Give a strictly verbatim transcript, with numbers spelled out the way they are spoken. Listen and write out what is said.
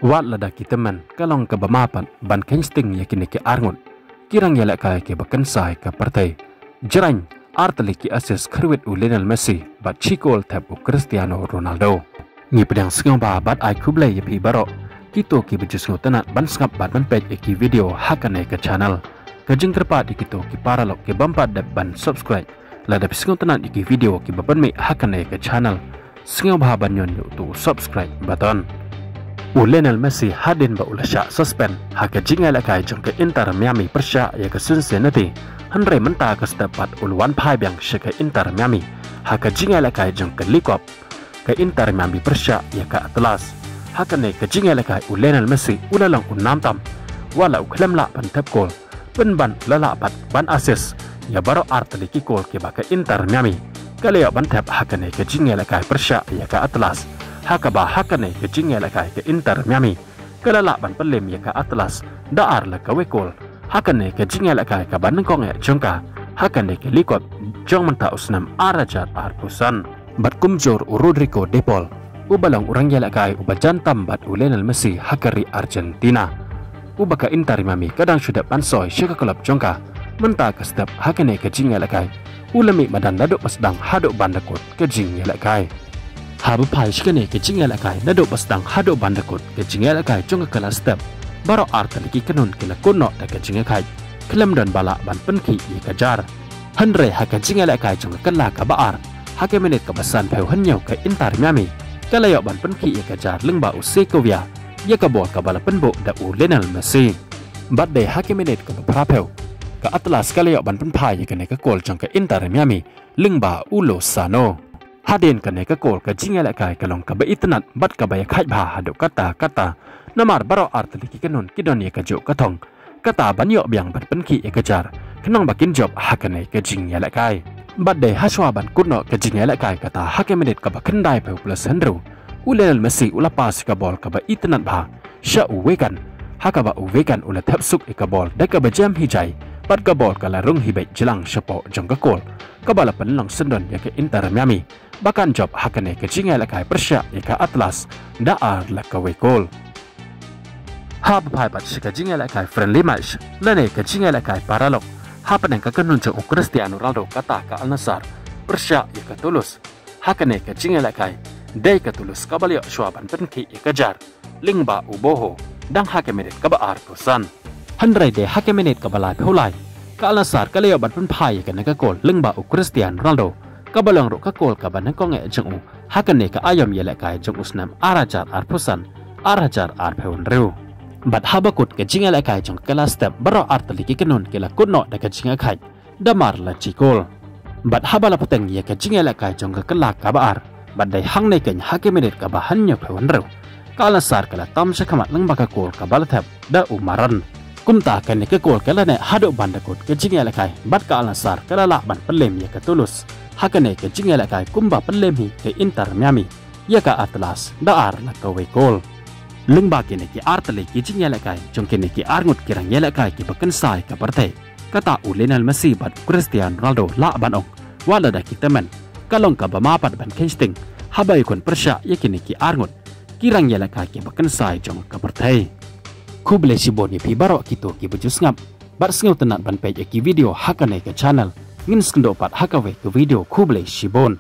Wat lada ki tymmen ka long kaba ma pat ban kheiñ sting ïa kine ki arngut ki rang ïalehkai kiba kynsai ka pyrthei. Jrang ar tylli ki assist kyrwit u Lionel Messi bad shi kol thep u Cristiano Ronaldo. Ngi pdiang sngewbha bad ai khublei ïa phi baroh kito kiba ju sngewtynnat ban sngap bad ban peit ïa ki video ha kane ka channel. Ka jingkyrpad ïa kito ki paralok ki bym pat dep ban subscribe, lada phi sngewtynnat ïa ki video kiba pynmih ha kane ka channel, sngewbha ban ñion ïa uto u subscribe button. U Lionel Messi hadien ba u la shah suspend ha ka jingïalehkai jong ka Inter Miami pyrshah ïa ka Cincinnati, hynrei mynta ka step pat u la wan phai biang sha ka Inter Miami ha ka jingïalehkai jong ka League Cup, ka Inter Miami pyrshah ïa ka Atlas. Ha kane ka jingïalehkai u Lionel Messi u la long u namtam, wat la u khlem lah ban thep kol, pynban u la lah pat ban assist ïa baroh ar tylli ki kol kiba ka Inter Miami ka la ïoh ban thep ha kane ka jingïalehkai pyrshah ïa ka Atlas, ha kaba ha kane ka jingïalehkai ka Inter Miami ka la lah ban pynlem ïa ka Atlas da ar la kawei kol ha kane ka jingïalehkai kaba nyngkong eh jong ka ha kane ka League Cup jong mynta u snem ar hajar arphew san. Bad kumjuh u Rodrigo De Paul, uba long u rangïalehkai uba jan tam bad u Lionel Messi ha ka ri Argentina, uba ka Inter Miami ka dang shu dep ban soi sha ka club jong ka, mynta ka step ha kane ka jingïalehkai u la mih madan naduh ba sdang haduh ban da kut ka jingïalehkai. Haba phai sha kane ka jingïalehkai naduh ba sdang haduh ban da kut ka jingïalehkai jong ka, ka la step baroh ar tylli ki kynhun ki la kut noh da ka jingïakhaid, khlem don ba lah ban pynkhih ïa ka jar. Hynrei ha ka jingïalehkai jong ka kylla kaba ar, ha ka minit kaba sanphew hynñiew ka Inter Miami ka la ïoh ban pynkhih ïa ka jar lyngba u Segovia ïa ka bol kaba la pynbuh da u Lionel Messi. Bad dei ha ka minit kaba phraphew ka Atlas ka la ïoh ban pynphai ïa kane ka kol jong ka Inter Miami lyngba u Lozano. Hadien kane ka kol ka jingïalehkai ka long kaba itynnad bad kaba ïakhaid bha haduh katta katta, namar baroh ar tylli ki kynhun ki don ïa kajuh ka thong kata ban ïoh biang ban pynkhih ïa ka jar khnang ba kin jop ha kane ka jingïalehkai. Bad dei hashwa ban kut noh ka jingïalehkai kata ha ka minit kaba khyndaiphew plus hynriew, u Lionel Messi u la pass ïa ka bol kaba itynnad bha sha u Weigl, ha kaba u Weigl u la thep suk ïa ka bol da kaba jem hi jai, bad ka bol ka la rung hi beit jlang shapoh jong ka kol, kaba la pynlong syndon ïa ka Inter Miami ba kan jop ha kane ka jingïalehkai pyrshah ïa ka Atlas da ar la kawei kol. Haba phai pat sha ka jingïalehkai friendly match lane ka jingïalehkai paralok hapdeng ka kynhun jong u Cristiano Ronaldo kata ka Al Nassr pyrshah ïa ka Toulouse, ha kane ka jingïalehkai dei ka Toulouse kaba la ïoh shuwa ban pynkhih ïa ka jar lyngba u Boho dang ha ka minit kaba arphew san. Hynrei dei ha ka minit kaba laiphew lai ka Al Nassr ka la ïoh ban pynphai ïa kane ka kol lyngba u Cristiano Ronaldo, kaba long ruh ka kol kaba nyngkong eh jong u ha kane ka aïom ïalehkai jong u snem ar hajar arphew san ar hajar arphew hynriew. Bad haba kut ka jingïalehkai jong ka, ka la step baroh ar tylli ki kynhun ki la kut noh da ka jingïakhaid da mar la shi kol. Bad haba la pteng ïa ka jingïalehkai jong ka kylla kaba ar, bad dei hangne keiñ ha ka minit kaba hynñiewphew hynriew ka Al Nassr ka la tam sha khmat lyngba ka kol kaba la thep da u Maran. Kumta kane ka kol ka la neh haduh ban da kut ka jingïalehkai bad ka Al Nassr ka la lah ban pynlem ïa ka Toulouse ha kane ka jingïalehkai kumba pynlem hi ka Inter Miami ïa ka Atlas da ar la kawei kol. Lyngba kine ki ar tylli ki jingïalehkai jong kine ki arngut ki rangïalehkai kiba kynsai ka pyrthei, kata u Lionel Messi bad u Cristiano Ronaldo lah ban ong, wat lada ki tymmen, ka long kaba ma pat ban kheiñ sting haba ïakhun pyrshah ïa kine ki arngut ki rangïalehkai kiba kynsai jong ka pyrthei. Khublei shibun ïa phi baroh kito kiba ju sngap bad sngewtynnat ban peit ïa ki video ha kane ka channel. Ngin sa ïakynduh pat ha kawei ka video, khublei shibun.